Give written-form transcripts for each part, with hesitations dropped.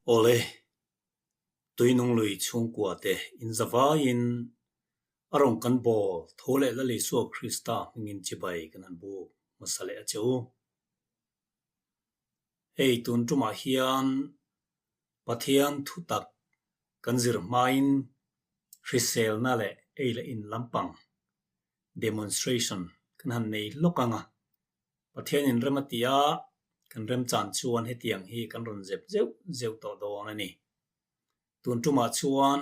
Awle, Tuinung lui chhungkua te in zavaiin a rawn kan bawl tho leh Lal Isua Krista hmingin chibai kan han buk hmasa leh a che u. Hei tun tumah hian Pathian thutak kan zir hmain hriselna leh ei leh in lampang demonstration kan han nei lawk ang a. Pathianin rem a ti a, kan remchan chuan hetiang hi kan rawn zep zeuh zeuh tawh dawn a ni. Tun tumah chuan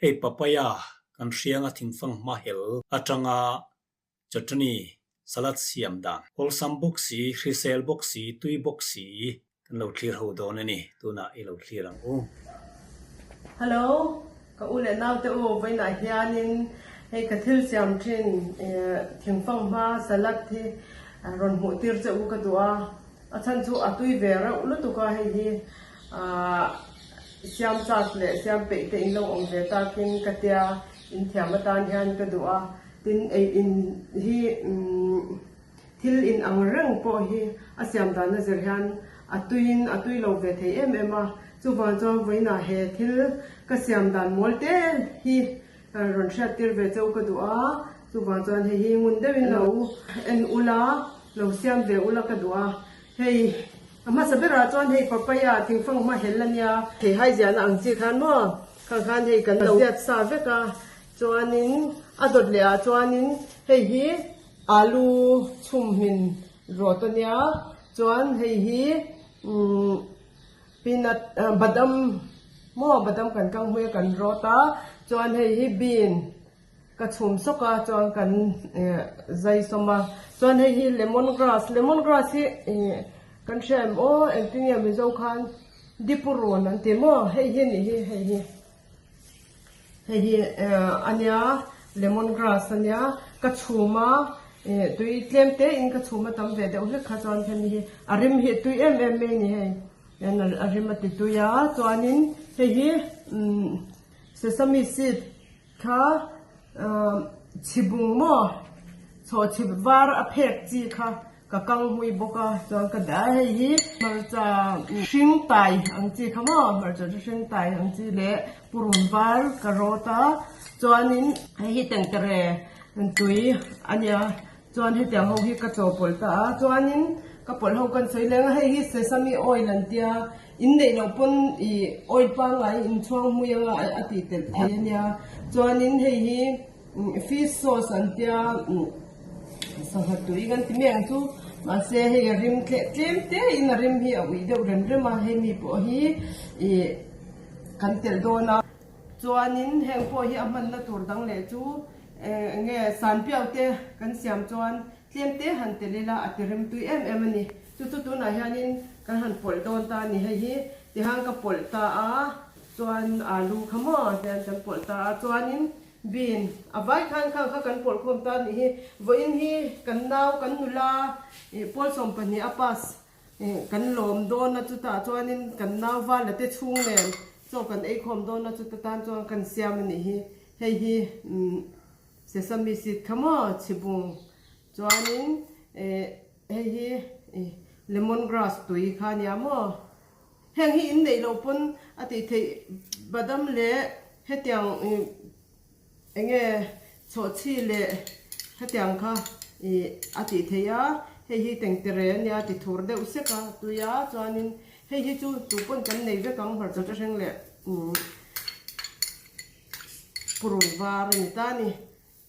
hei papaya kan hrianga thingfang hma hel atanga chutney salad siam dan awlsam bawk si, hrisel bawk si, tui bawk si Kan lo thlir ho dawn a ni, tunah i lo thlir ang u. Hello, ka u leh naute u, vawiinah hianin hei ka thil siam thin thingfang hma salad hi rawn hmuh tir che u ka duh a, a chhan chu a tui ve reuh lutuk a hei hi siam chak leh siam peih te in lo awm ve takin ka tia inthiam atan hian ka duh a, tin ei in hi umm. Thil in ang reng pawh hi a siam dan a zir hian a tuiin a tui lo ve thei em em a, chuvang chuan vawiinah he thil ka siam dan mawl te hi rawn hriat tir ve cheu ka duh a, chuvang chuan hei hi ngun deuhin lo en ula, lo siam ve ula ka duh a, hei a hmasa berah chuan hei papaya thingfang hma hel a nia. Theihai ziahna ang chi khan maw khang khan hei kan lo ziat sa vek a, chuanin a dawt leh ah chuanin hei hi. Alu chhum hmin rawt a nia, chuan hei hi umm peanut badam maw badam kan kang hmui a kan rawt a, chuan hei hi bean ka chhum sawk a chuan kan zai sawm a, chuan hei hi lemon grass lemon grass hi ih kan hria em aw engtin nge mizo khan dipurun an ti maw hei hi a nih hi hei hi. Hei hi a nia lemon grass a nia ka chhum a ih tui tlem te in ka chhum a tam ve deuh hlek kha chuan hemi hi a rim hi a tui em em mai a ni hei a rim a ti tui a chuanin hei hi umm sesame seed kha ahh chhibung maw chhawhchhip var a phek chi kha. Ka kang hmui bawk a, chuan ka dah a, hei hi hmarcha hring tai ang chi kha maw, hmarcha chu hring tai ang chi leh purun var ka rawt a, chuanin hei hi tengtere tui a nia, chuan hetiang ho hi ka chaw pawlh ta a, chuanin ka pawlh ho kan sawi leng a, hei hi sesame oil an tia, in neih loh pawn ih oil pangngai inchhuang hmui anga a tih telh thei a nia, chuanin hei hi. Fish sauce an tia sangha tui kan ti mai ang chu mahse hei a rim tleh tlem te in a rim hi a ui deuh rem rem a hei mi pawh hi ih kan telh dawn a. Chuanin heng pawh hi a hmanna tur dang leh chu eng nge sanpiau te kan siam chuan tlem te han telh ila a ti rim tui em em a ni. Chu chu tunah hianin kan han pawlh dawn ta a ni hei hi tihan ka pawlh ta a chuan alu kha maw tian kan pawlh ta a chuanin Bean, a vai khan khang kha kan pawlh khawm ta anih hi. Vawiin hi kan nau, kan nula ih pawl 12 a pass ih kan lawm dawn a chutah chuanin kan nau vala te chhung nen chaw kan ei khawm dawn a chuta tan chuan kan siam anih hi. Hei hi umm sesame seed kha maw chhibung chuanin ih hei hi ih lemon grass tui kha ania maw. Heng hi in neih loh pawn a tih theih badam leh hetiang ih eng nge chhawhchhi leh hetiang kha ih a tih theih a, hei hi tengtere a nia ti thur deuh sek a tui a chuanin hei hi chu tu pawn kan nei vek ang hmarcha te hreng leh umm purun var a ni ta a ni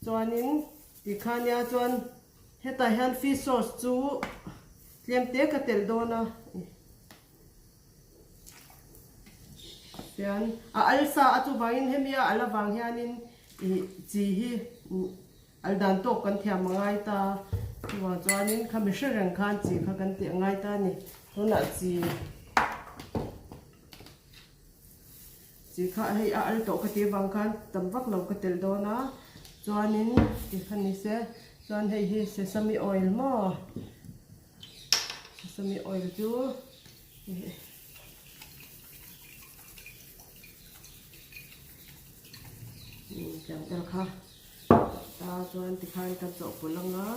chuanin tikha nia chuan hetah hian fish sauce chu tlem te ka telh dawn a. Tian a al sa a chuvangin hemi a al avang hianin ih chi hi al dan tawk kan thiam a ngai ta chuvang chuanin kha mi hre reng khan chi kha kan tih a ngai ta a ni tunah chi chi kha hei a al tawh ka tih avang khan tam vak lo ka telh dawn a chuanin tikha ni se chuan hei hi sesame oil maw. Sesame oil chu tiang vel kha ta chuan tikhan kan chawhpawlh ang a.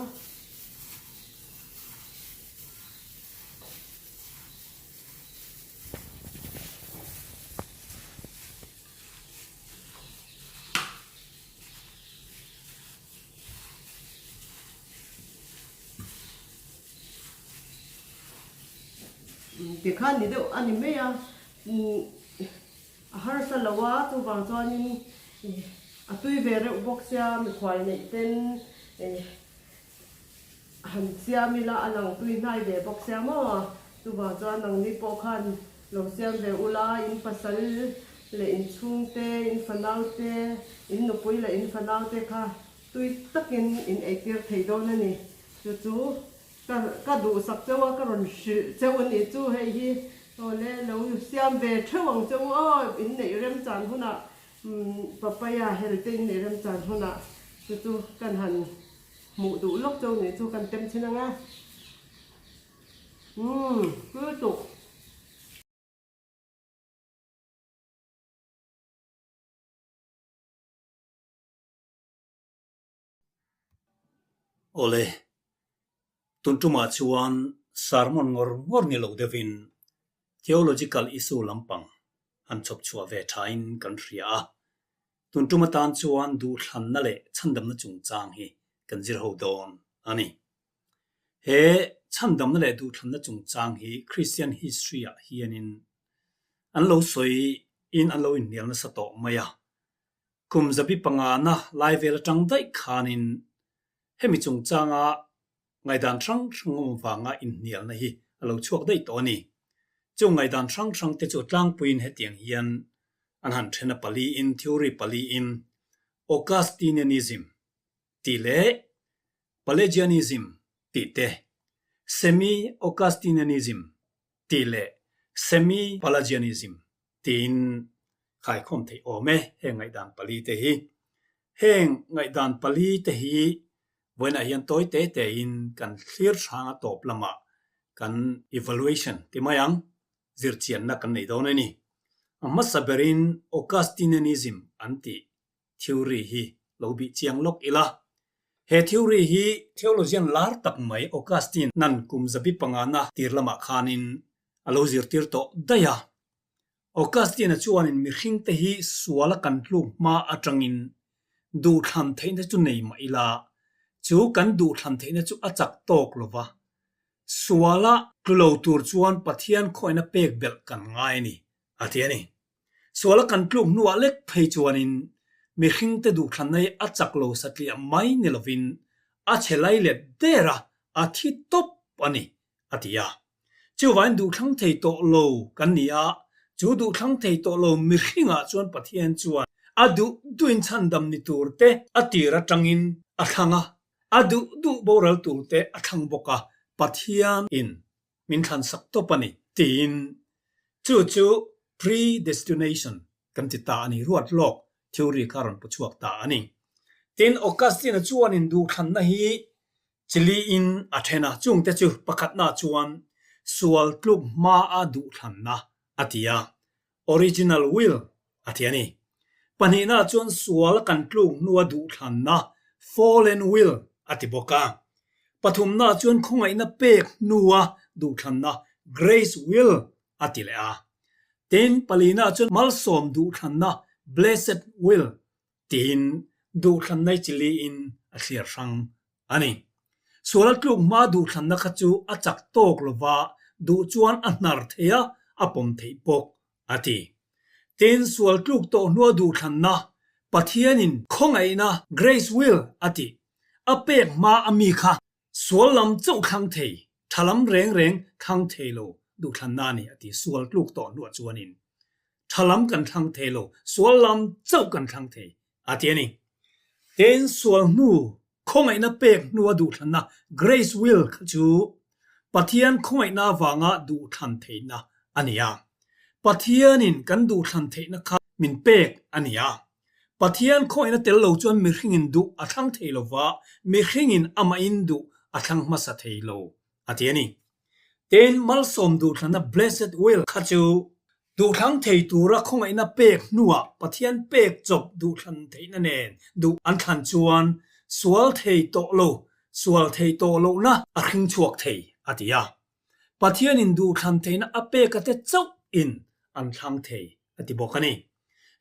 Tikhan ni deuh a ni mai a, a harsa lo a, chuvang chuanin a tui ve reuh bawk sia mikhual neih ten han siam ila a lang tui hnai ve bawk sia maw? Chuvang chuan nangni pawh khan lo siam ve ula, in pasal leh in chhungte, in fanaute, in nupui leh in fanaute kha tui takin in eitir thei dawn a ni. Chu chu Ka ka duhsak cheu a, ka rawn hrilh cheu a nih chu hei hi awle lo siam ve theuh ang cheu aw in neih remchan hunah papaya hel te in neih remchan hunah chu chu kan han hmuh duh lawk cheu nih chu kan tem chhin ang a umm lutuk. Awle, tun tumah chuan sermon ngawr ngawr ni lo deuhin theological issue lampang han chhawp chhuah ve thain kan hria a. Tun tum atan chuan duhthlanna leh chhandamna chungchang hi kan zir ho dawn a ni. He chhandamna leh duhthlanna chungchang hi Christian history ah hianin an lo sawi in an lo inhnial nasa tawh mai a. Kum zabi pangana lai vel atang daih khanin hemi chungchanga ngaihdan hrang hrang awm vanga inhnialna hi a lo chhuak daih tawh a ni. Chung ngaihdan hrang hrang te chu tlangpuiin hetiang hian an han then a paliin, theory paliin, Augustinianism tih leh Pelagianism tih te, Semi-Augustinianism tih leh Semi-Pelagianism tiin khaikhawm theih awm e heng ngaihdan pali te hi. Heng ngaihdan pali te hi vawiinah hian tawi te tein kan thlir hrang a tawp lamah kan evaluation ti mai ang, zirchianna kan nei dawn a ni. A hmasa berin Augustinianism an tih theory hi lo bih chiang lawk ila. He theory hi theologian lar tak mai Augustine nan kum zabi pangana tir lamah khanin a lo zirtir tawh daih a. Augustine-a chuanin mihringte hi suala kan tluk hma atangin duhthlan theihna chu nei mah ila, chu kan duhthlan theihna chu a chak tawk lo va, suala tlu lo tur chuan Pathian khawihna pek belh kan ngai a ni, a ti a ni. Suala kan tluk hnuah lek phei chuanin mihringte duhthlanna hi a chak lo satliah mai ni lovin a chhe lai let der a, a thi tawp a ni, a ti a. Chuvain duhthlang thei tawh lo kan ni a, chu duhthlang thei tawh lo mihringah chuan Pathian chuan a duh duhin chhandam ni tur te a tir atangin a thlang a, a duh duh boral tur te a thlang bawk a, Pathianin min thlansak tawp a ni tiin chu chu predestination kan ti ta a ni, ruat lawk theory kha a rawn pu chhuak ta a ni. Tin, Augustine-a chuanin duhthlanna hi Chiliin a then a, chungte chu pakhatna chuan sual tluk hmaa duhthlanna a ti a, original will a ti a ni. Pahnihna chuan sual kan tluk hnua duhthlanna, fallen will a ti bawk a. Pathumna chuan khawngaihna pek hnua duhthlanna, grace will a ti leh a. Tin, palina chuan malsawm duhthlanna, blessed will tiin duhthlanna chiliin a thliar hrang a ni. Sual a tluk hma duhthlanna kha chu a chak tawk lova duh chuan a hnar thei a, a pawm theih bawk a ti. Tin, sual tluk tawh hnua duhthlanna Pathianin khawngaihna, grace will, a tih, a pek hma a mi kha sual lam chauh thlang thei, tha lam reng reng thlang thei lo duhthlanna a ni a ti. Sual tluk tawh hnuah chuanin tha lam kan thlang thei lo, sual lam chauh kan thlang thei a ti a ni. Tin, sual hnu Khawngaihna pek hnua duhthlanna, grace will, kha chu Pathian khawngaihna avanga duhthlan theihna a ni a. Pathianin kan duhthlan theihna kha min pek a ni a. Pathian khawngaihna tel lo chuan mihringin duh a thlang thei lo va, mihringin amahin duh a thlang hmasa thei lo a ti a ni. Tin, malsawm duhthlanna, blessed will, kha chu Duhthlang thei tura khawngaihna pek hnuah Pathian pek chawp duhthlan theihna nen duh an thlan chuan sual thei tawh lo, sual thei tawh lohna a hring chhuak thei, a ti a. Pathianin duhthlan theihna a pek ate chauhin an thlang thei, a ti bawk a ni.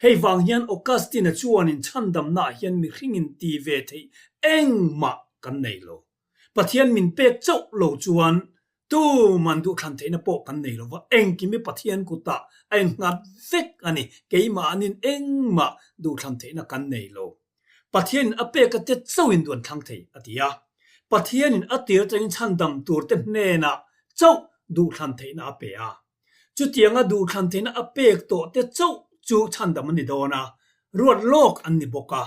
Hei vang hian Augustine-a chuanin chhandamnaah hian mihringin ti ve theih engmah kan nei lo. Pathian min pek chauh lo chuan. Tuman duhthlan theihna pawh kan nei lo va, engkim hi Pathian kutah a innghat vek a ni. Keimahnin engmah duhthlan theihna kan nei lo. Pathianin a pek ate chauhin duan thlang thei, a ti a. Pathianin a tir atangin chhandam turte hnenah chauh duhthlan theihna a pe a. Chutianga duhthlan theihna a pek tawh te chauh chu chhandam an ni dawn a, ruat lawk an ni bawk a.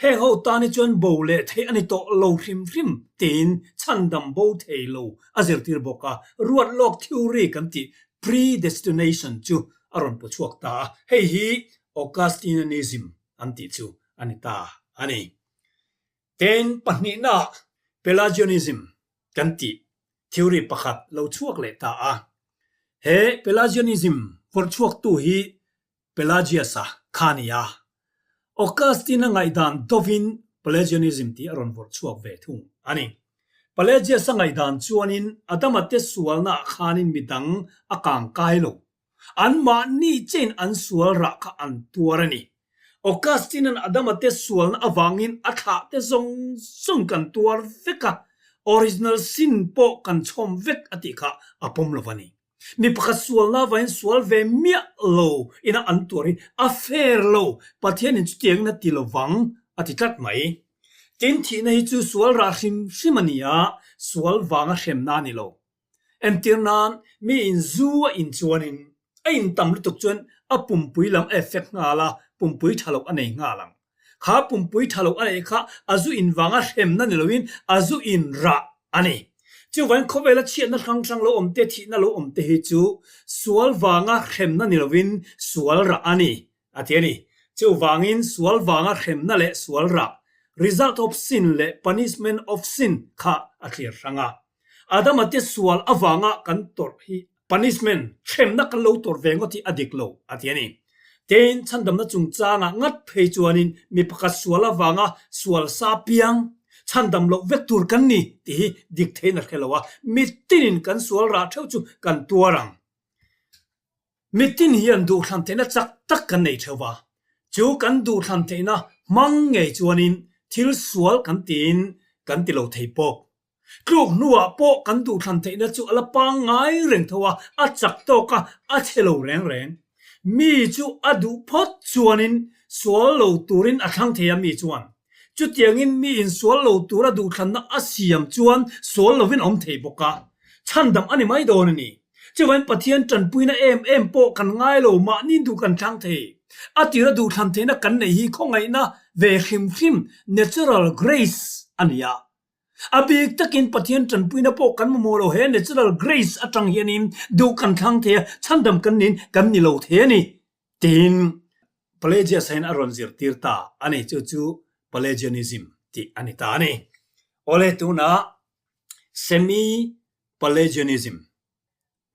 Heng ho tan hi chuan bo leh theih a ni tawh lo hrim hrim tiin chhandam bo thei lo a zirtir bawk a, ruat lawk theory kan tih predestination chu a rawn pu chhuak ta a, hei hi Augustinianism an tih chu a ni ta a ni. Tin, pahnihnaah Pelagianism kan tih theory pakhat lo chhuak leh ta a. He Pelagianism vawrh chhuaktu hi Pelagius-a kha a ni a. Augustine-a ngaihdan dovin Pelagianism tih a rawn vawrh chhuak ve thung a ni. Pelagius-a ngaihdan chuanin Adama te sualnaah khanin midang a kang kai lo. Anmahni chein an sual rah kha an tuar a ni. Augustine-a'n Adama te sualna avangin a thlah te zawng zawng kan tuar vek a, original sin pawh kan chhawm vek a tih kha a pawm lo a ni. Mi pakhat sualna avangin sual ve miah lo ina an tuar hi a fair lo, Pathianin chutiangin a ti lo vang a ti tlat mai. Tin, thihna hi chu sual rah hrim hrim a ni a, sual vanga hremna a ni lo. Entir nan, mi in zu a in chuanin a in tam lutuk chuan a pumpui lam a effect nghal a, pumpui tha loh a nei nghal ang. Kha pumpui tha loh a neih kha a zu in vanga hremna ni loin a zu in rah a ni. Chuvangin khawvela chhiatna hrang hrang lo awm te, thihna lo awm te hi chu sual vanga hremna ni loin sual rah a ni a ti a ni. Chuvangin sual vanga hremna leh sual rah, result of sin leh punishment of sin kha a thlir hrang a. Adama te sual avanga kan tawrh hi punishment, hremna kan lo tawrh ve ngawt hi a dik lo, a ti a ni. Tin, chhandamna chungchangah ngat phei chuanin mi pakhat sual avanga sual sa piang, chhandam loh vek tur kan ni tih hi dik theihin a hre lo a, mitinin kan sual rah theuh chu kan tuar ang. Mitin hian duhthlan theihna chak tak kan nei theuh va, chu kan duhthlan theihna hmang ngei chuanin thil sual kan tiin kan ti lo thei bawk. Tluk hnuah pawh kan duhthlan theihna chu a la pangngai reng tho a, a chak tawk a, a chhe lo reng reng. Mi chu a duh phawt chuanin sual lo turin a thlang thei a mi chuan. Chutiangin mi insual lo tura duhthlanna a siam chuan sual lovin a awm thei bawk a, chhandam a ni mai dawn a ni. Chuvangin Pathian tanpuina em em pawh kan ngai lo, mahni duh kan thlang thei. A tira duhthlan theihna kan neih hi khawngaihna ve hrim hrim, natural grace, a ni a. A bik takin Pathian tanpuina pawh kan mamawh lo, he natural grace atang hianin duh kan thlang thei a, chhandam kan niin kan ni lo thei a ni, tiin Pelagius hian a rawn zirtir ta a ni. Chu chu Pelagianism tih a ni ta a ni. Awle, tunah Semi-Pelagianism,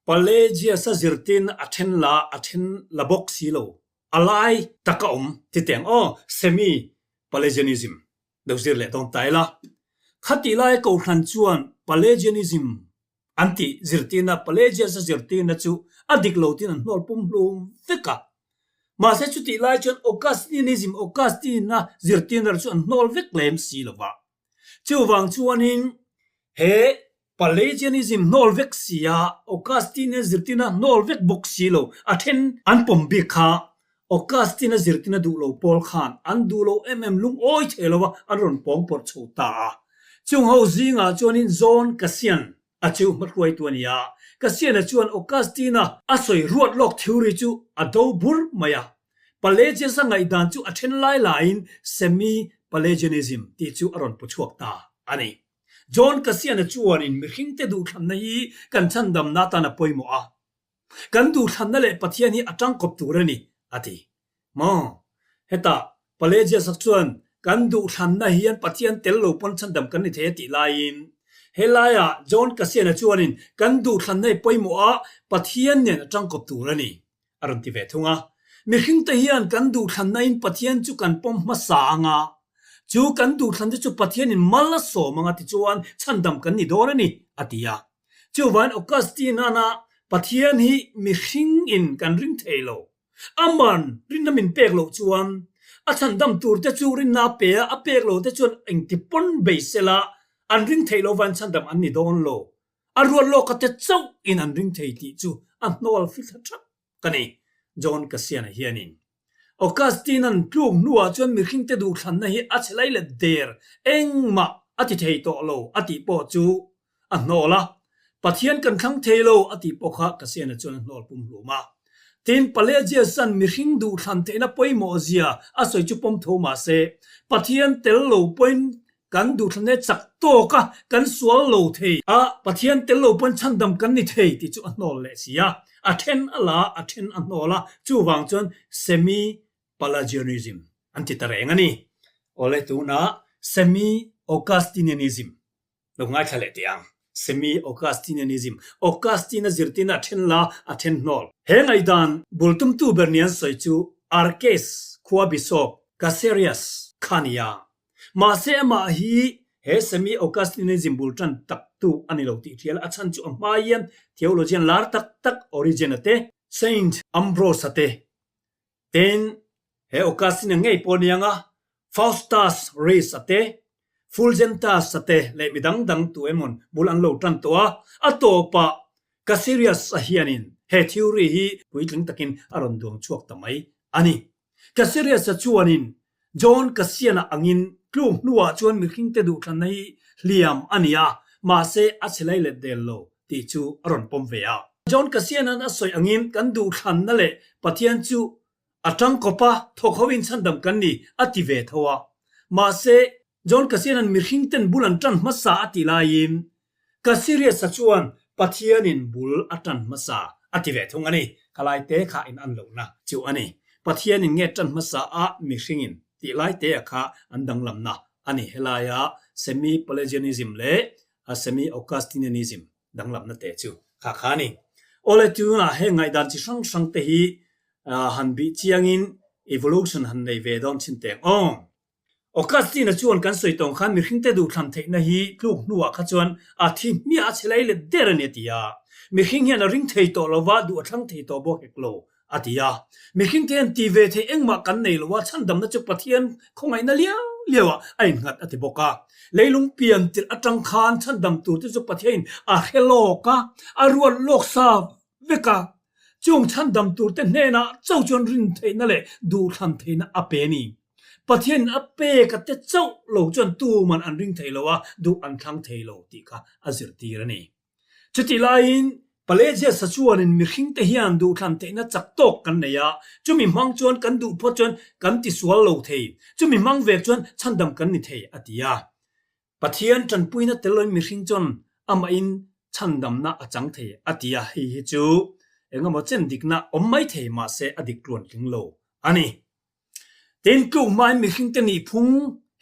Pelagius-a zirtirna a then la a then la bawk si lo, a lai tak a awm ti teng aw, Semi-Pelagianism. Lo zir leh dawn ta ila. Khatih lai Kohhran chuan Pelagianism an tih zirtirna, Pelagius-a zirtirna chu a dik lo tiin an hnawl pum hlum vek a. Mahse chutih lai chuan Augustinianism, Augustine-a zirtirna chu an hnawl vek lem si lo va. Chuvang chuanin he Pelagianism hnawl vek si a, Augustine-a zirtirna hnawl vek bawk si lo, a then an pawm bik kha Augustine-a zirtirna duh lo pawl khan an duh lo em em lungawi thei lo a, an rawn pawng pawrh chho ta a. Chung ho zingah chuanin John Cassian a chu hmahruaitu a ni a, Cassian-a chuan Augustine-a a sawi ruat lawk theory chu a do bur mai a. Pelagius-a ngaihdan chu a then lai laiin Semi-Pelagianism tih chu a rawn pu chhuak ta a ni. John Cassian-a chuanin mihringte duhthlanna hi kan chhandamna atan a pawimawh a, kan duhthlanna leh Pathian hi a tangkawp tur a ni, a ti. Maw? Hetah Pelagius-a chuan kan duhthlanna hian Pathian tel lo pawn chhandam kan ni thei a tih laiin, helaiah John Cassian-a chuanin kan duhthlanna hi pawimawh a, Pathian nen a tangkawp tur a ni, a rawn ti ve thung a. Mihringte hian kan duhthlannain Pathian chu kan pawm hmasa ang a, chu kan duhthlanna chu Pathianin mal a sawm ang a tichuan chhandam kan ni dawn a ni, a ti a. Chuvain Augustine-ana Pathian hi mihringin kan ring thei lo. Aman rinna min pek loh chuan a chhandam turte chu rinna a pe a, a pek lo te chuan engti pawn bei sela an ring theih loh vain chhandam an ni dawn lo. A ruat lawka te chauh in an ring thei tih chu a hnawl fithla thap ka ni, John Cassian-a hianin. Augustine-a'n tluk hnuah chuan mihringte duhthlanna hi a che lai let der engmah a ti thei tawh lo a tih pawh chu a hnawl a, Pathian kan thlang thei lo a tih pawh kha Cassian-a chuan a hnawl pumhlum a. Tin, Pelagius-a'n mihring duhthlan theihna pawimawh zia a sawi chu pawm tho mah se, Pathian tel lo pawhin Kan duhthlanna chak tawk a, kan sual lo thei a, Pathian tel lo pawn chhandam kan ni thei tih chu a hnawl leh si a, a then a la a, a then a hnawl a, chuvang chuan Semi-Pelagianism an ti ta reng a ni. Awle tunah Semi-Augustinianism lo ngaithla leh teh ang. Semi-Augustinianism, Augustine-a zirtirna a then la, a then hnawl. He ngaihdan bul tumtu ber ni an sawi chu Arques khua Bishop Caesarius kha a ni a, Mahse amah hi he Semi-Augustinism bul tan tak tu a ni lo tih hrial a chhan chu a hma hian theologian lar tak tak Origen-a te, Saint Ambrose-a te ten he Augustine-a ngei pawh aniang a, Faustus Reis-a te, Fulgentus-a te leh mi dang dang tu emawn bul an lo tan tawh a, a tawpah Caesarius-a hianin he theory hi puitling takin a rawn duang chhuak ta mai a ni. Caesarius-a chuanin John Cassian-a angin tluk hnuah chuan mihringte duhthlanna hi hliam a ni a, mahse a chhe lai let del lo tih chu a rawn pawm ve a. John Cassian-a'n a sawi angin kan duhthlanna leh Pathian chu a tangkawp a, thawk hoin chhandam kan ni a ti ve tho a. Mahse, John Cassian-a'n mihringten bul an tan hmasa a tih laiin Caesarius-a chuan Pathianin bul a tan hmasa a ti ve thung a ni. Khalai te kha in an lohna chu a ni. Pathianin nge tan hmasa a mihringin tih lai te a kha an danglamna a ni. Helaia Semi-Pelagianism leh Semi-Augustinianism danglamna te chu kha kha a ni. Awle tunah heng ngaihdan chi hrang hrang te hi han bih chiangin evolution han nei ve dawn chin teng aw. Augustine-a chuan kan sawi tawng khan mihringte duhthlam theihna hi tluk hnuah kha chuan a thi hmiah a che lai let der a ni a ti a. Mihring hian a ring thei tawh lo va, duh a thlang thei tawh bawk hek lo a ti a. Mihringte hian ti ve thei engmah kan nei lo a, chhandamna chu Pathian khawngaihna liau liauah a innghat a ti bawk a. Leilung pian tirh atang khan chhandam turte chu Pathianin a hre lawk a, a ruat lawk sa vek a. Chung chhandam turte hnenah cho chuan rin theihna leh duhthlam theihna a pe a ni. Pathian a pek a te chauh lo chuan tuman an ring thei lo a, duh an thlang thei lo tih kha a zirtir a ni. Chutih laiin Pelagius-a chuanin mihringte hian duhthlan theihna chak tawk kan nei a, chumi hmang chuan kan duh phawt chuan kan tisual lo thei, chumi hmang vek chuan chhandam kan ni thei a ti a. Pathian tanpuina tel loin mihring chuan amahin chhandamna a chang thei a ti a, hei hi chu engemaw chen dikna awm mai thei mahse a dik tluan tling lo a ni. Tin, tluk hmain mihringte nihphung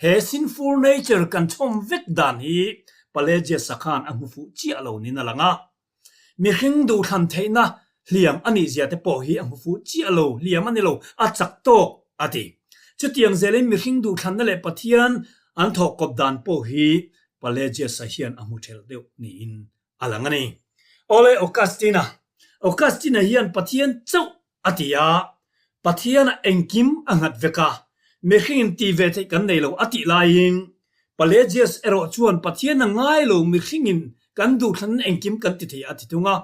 he sinful nature kan chhawm vek dan hi Pelagius-a khan a hmu fuh chiah lo niin a lang a. Mihring duhthlan theihna hliam a nih zia te pawh hi a hmu fuh chiah lo, hliam a ni lo, a chak tawk a ti. Chutiang zelin mihring duhthlanna leh Pathian an thawh kawp dan pawh hi Pelagius-a hian a hmu thelh deuh niin a lang a ni. Awle Augustine-a Augustine-a hian Pathian chauh A ti a, Pathianah engkim a nghat vek a, mihringin ti ve theih kan nei lo a tih laiin Pelagius erawh chuan Pathian a ngai lo mihringin kan duhthlan engkim kan ti thei a ti thung a.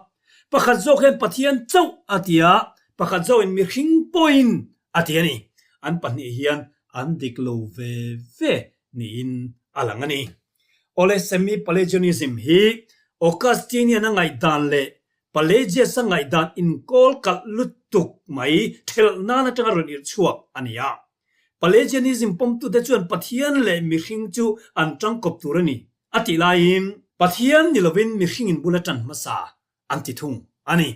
Pakhat zawk hian Pathian chauh a ti a, pakhat zawkin mihring pawhin a ti a ni. An pahnih hian an dik lo ve ve niin a lang a ni. Awle Semi-Pelagianism hi Augustinian a ngaihdan leh Pelagius-a ngaihdan inkawl kalh lutuk mai thelh nan atanga rawn irh chhuak a ni a. Pelagianism pawmtute chuan Pathian leh mihring chu an tangkawp tur a ni a tih laiin Pathian ni lovin mihringin bul a tan hmasa an ti thung a ni.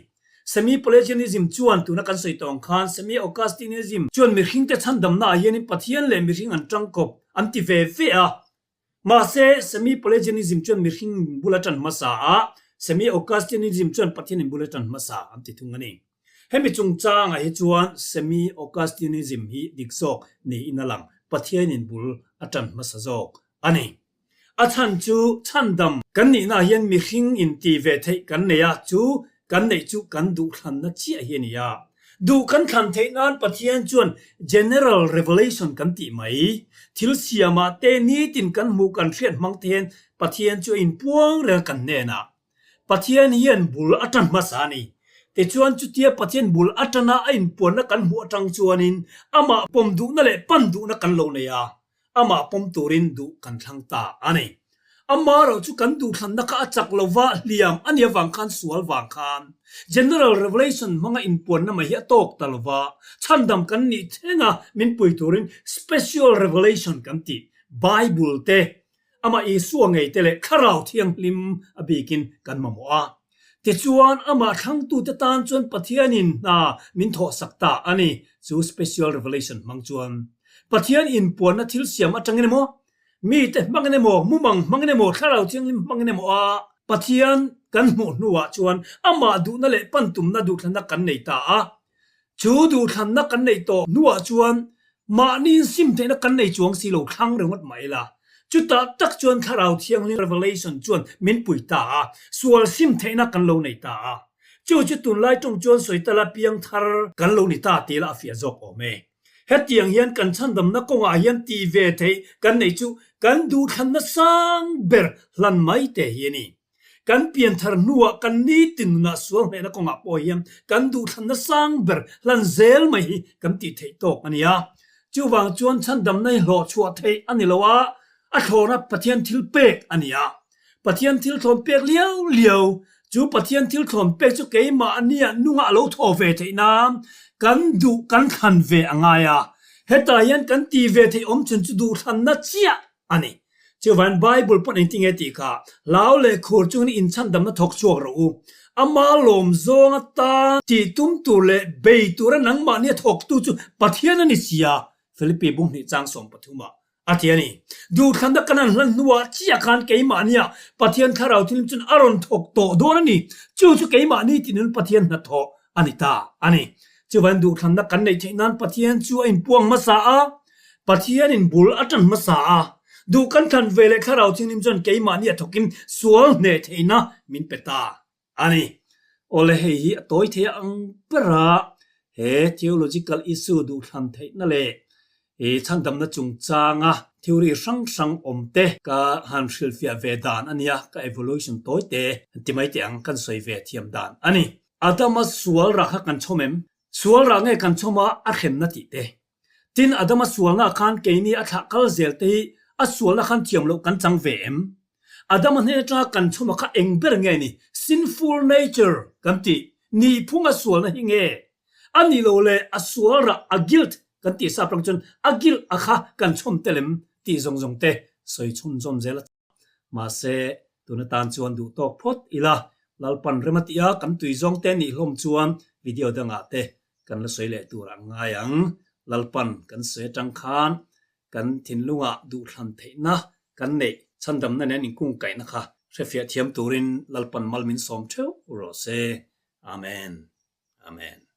Semi-Pelagianism chuan tuna kan sawi tawng khan Semi-Augustinism chuan mihringte chhandamnaah hianin Pathian leh mihring an tangkawp an ti ve ve a. Mahse, Semi-Pelagianism chuan mihring bul a tan hmasa a, Semi-Augustianism chuan Pathianin bul a tan hmasa an ti thung a ni. Hemi chungchangah hi chuan Semi-Augustianism hi dik zawk niin a lang, Pathianin bul a tan hmasa zawk a ni. A chhan chu chhandam kan nihnaah hian mihring inti ve theih kan nei a, chu kan neih chu kan duhthlanna chiah hi a ni a. Duh kan thlan theih nan Pathian chuan General Revelation kan tih mai. Thil siamah te nitin kan hmuh kan hriat hmang te hian Pathian chu a inpuang reng a kan hnenah. Pathian hian bul a tan hmasa a ni. Tichuan chutia Pathian bul atana a inpuanna kan hmuh atang chuanin amah pawm duhna leh pan duhna kan lo nei a, amah pawm turin duh kan thlang ta a ni. Amaherawh chu kan duhthlanna kha a chak lova hliam a nih avang khan sual vang khan General Revelation hmanga inpuanna mai hi a tawk ta lova, chhandam kan nih thlenga min pui turin Special Revelation kan tih Bible te Amah Isua ngei te leh Thlarau Thianghlim a bikin kan mamawh a. Tichuan, amah thlangtute tan chuan Pathianin hna min thawhsak ta a ni. Chu Special Revelation hmang chuan Pathian inpuanna thil siam atangin emaw, mite hmangin emaw, mumang hmangin emaw, Thlarau Thianghlim hmangin emaw a Pathian kan hmuh hnuah chuan amah duhna leh pantumna duhthlanna kan nei ta a. Chu duhthlanna kan neih tawh hnuah chuan mahni sim theihna kan nei chuang si lo thlang ringawt mai la. Chutah tak chuan Thlarau Thianghlim Revelation chuan min pui ta a, sual sim theihna kan lo nei ta a. Chu chu tunlai tawng chuan sawi tala piang thar kan lo ni ta tih lah a fiah zawk awm e. Hetiang hian kan chhandamna kawngah hian ti ve theih kan neih chu kan duhthlanna sang ber hlan mai te hi a ni. Kan pianthar hnuah kan nitin nunah sual hnehna kawngah pawh hian kan duhthlanna sang ber hlan zel mai hi kan tih theih tawk a ni a. Chuvang chuan chhandamna hi hlawhchhuah theih a ni lo a, a thlawna Pathian thil pek a ni a. Pathian thil thlawn pek liau liau, chu Pathian thil thlawn pek chu keimahnia nunga a lo thaw ve theih nan kan duh kan thlan ve a ngai a. Hetah hian kan ti ve theih awm chhun chu duhthlanna chiah a ni. Chuvain Bible pawn engtin nge tih kha, Hlau leh khur chungin inchhandamna thawk chhuak rawh u. Ama lawm zawng atan tih tum tur leh bei tura nangmahni a thawktu chu Pathian a ni si a, Philippi bunghnih chang 13 ah a ti a ni. Duhthlanna kan han hlan hnuah chiah khan keimahnia Pathian thlarau thilhlim chuan a rawn thawk tawh dawn a ni. Chu chu keimahni tih nun Pathian hnathawh a ni ta a ni. Chuvain duhthlanna kan neih theih nan Pathian chu a inpuang hmasa a, Pathianin bul a ṭan hmasa a, duh kan thlan ve leh thlarau thianghlim chuan keimahni a thawkin sual hneh theihna min pe ta a ni. Awle hei hi a tawi thei ang ber a, he theological issue duhthlan theihna leh chhandamna chungchanga theory hrang hrang awm te ka han hrilhfiah ve dan a nia, ka evolution tawi te ti mai teh ang kan sawi ve thiam dan a ni. Adama sual rah kha kan chhawm em? Sual rah nge kan chhawm a, a hremna tih te. Tin, Adama sualna khan keini a thlah kal zel te hi a sualna khan thiam loh kan chang ve em? Adama hnen atanga kan chhawma kha eng ber nge ni? Sinful nature kan tih nihphunga sualna hi nge? A nih loh leh a sual rah a guilt kan tih sap rang chuan a guilt a kha kan chhawm tel em? Tih zawng zawng te sawi chhunzawm zel a. Mahse, tun atan chuan duh tawk phawt ila, Lalpan rem a tih a, kan tui zawng te nih hlawm chuan video dangah te kan la sawi leh tur ang ngai ang. Lalpan kan sawi atang khan kan thinlungah duhthlan theihna kan neih chhandamna nen inkungkaihna kha hrefiah thiam turin Lalpan mal min sawm theuh rawh se. Amen. Amen.